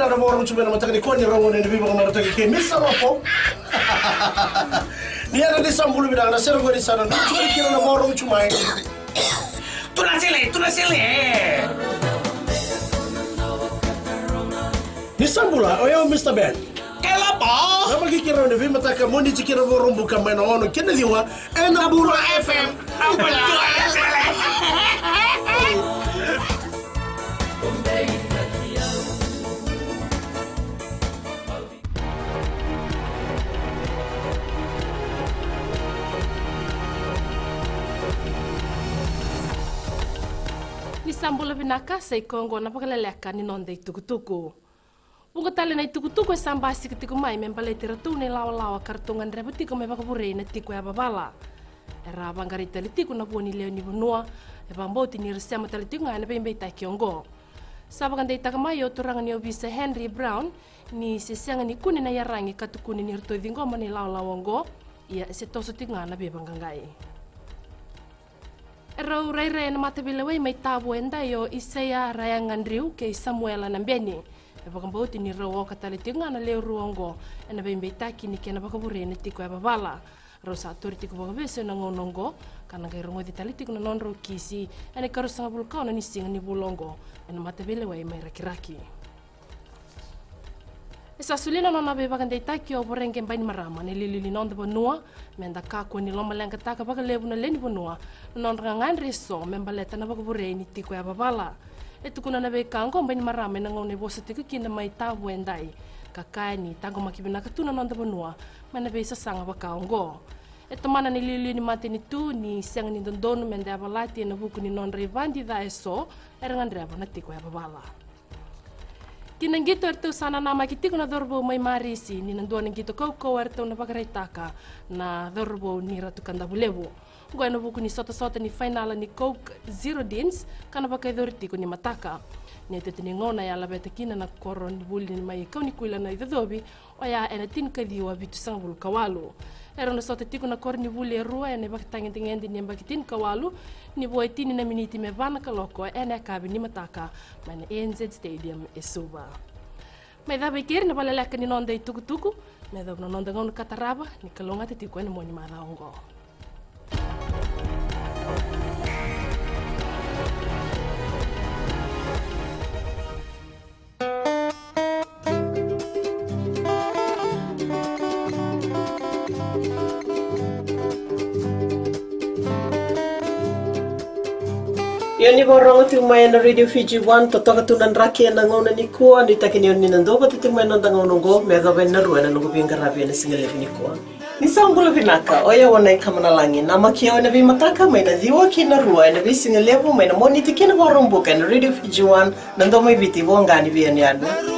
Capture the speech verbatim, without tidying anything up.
Na vakarorogo tu mai na mataka nikua ni rogo ni veivakamarataki kei Misa Lopo. Ni yana ni sa bula vinaka na sere qori sa na dua tu kina na vakarorogo tu mai. Tuna sele, tuna sele. Ni sa bula, o yau Mista Ben. Kelapa. Na maki kira ni veimataka Moniti kina Vakaraubuka mai na ono kina ciwa. Ena Bula F M. Ni sa bula vinaka, sa i koya oqo na vakaleleka ni noda itukutuku. Vuqa tale na itukutuku e sa basika tiko mai me baleti iratou na ilawalawa ka ratou gadreva tiko me vakavurei na tiko yavavala. Era a vaqarai tale tiko na vua ni lewe ni vanua, e vakabauti ni ra sema tale tiko ga ena veibeitaki oqo. Sa vakadeitaka mai o turaga ni ovisa Henry Brown ni se sega ni kune na iyaragi ka tukuni ni ratou ciqoma na ilawalawa oqo, ia e se toso tiko ga na veivaqaqai. Erau rairai ena mataveilewai mai Tavua edai o Isaia Rayagadriu kei Samuela Nabeni. E vakabauti ni rau oka tale tiko ga na lewe rua oqo ena veibeitaki ni kena vakavurei na tiko yavavala. Rau sa tauri tiko vakavesu ena gauna oqo ka na qai rogoci tale tiko na nodrau kisi ena ikaruasagavulu ka ono ni siga ni vula oqo ena mataveilewai mai Rakiraki. E sa solia na nona veivakadeitaki o Voreqe Bainimarama na iliuliu ni noda vanua me da kakua ni lomaleqataka vakalevu na lewe ni vanua na nodra gagadre eso me baleta na vakavurei ni tiko yavavala. E tukuna na veika oqo Bainimarama ena gauna e vosa tiko kina mai Tavua edai, ka kaya ni taqomaki vinaka tu na noda vanua mai na veisasaga vaka oqo. E tomana na iliuliu ni matanitu ni sega ni dodonu me da yavalati ena vuku ni nodra ivadi ca eso era gadreva na tiko yavavala. Ki na qito, eratou sa nanamaki tiko na cauravou mai Marisi ni na dua na qito kaukauwa eratou na vakaraitaka na cauravou ni Ratu Kadavulevu. Oqo ena vuku ni sotasota ni fainala ni Coke Zero Deans ka na vakayacori tiko ni mataka. Ni iotioti ni gauna e a laveta kina na koronivuli mai Kaunikuila na icocovi oya ena tinikaciwa vitusagavulu ka walu. Erau na sota tiko na koronivuli e rua ena ivakatagedegede ni yabaki tinikawalu ni vo e tini na miniti me va na kaloko ena yakavi ni mataka mai na A N Z Stadium e Suva. Mai cava i keri na vakaleleka ni noda itukutuku, me yacova na noda gauna ka tarava, ni kalougata tiko ena mua ni macawa oqo. Ia ni vakarorogo tiko mai ena Radio Fiji One, totoka tu na draki ena gauna nikua, nuitaki ni o ni na duavata tiko mai na noda gauna oqo, me yacova ena rua ena noqu veiqaravi ena sigalevu nikua. Ni sa bula vinaka, o yau o Nai Kamanalagi, namaki au ena veimataka mai na ciwa ki na rua ena veisigalevu mai na Moniti ki na Vakaraubuka ena Radio Fiji One, na domo i Viti, voqa ni veiyanuyanu.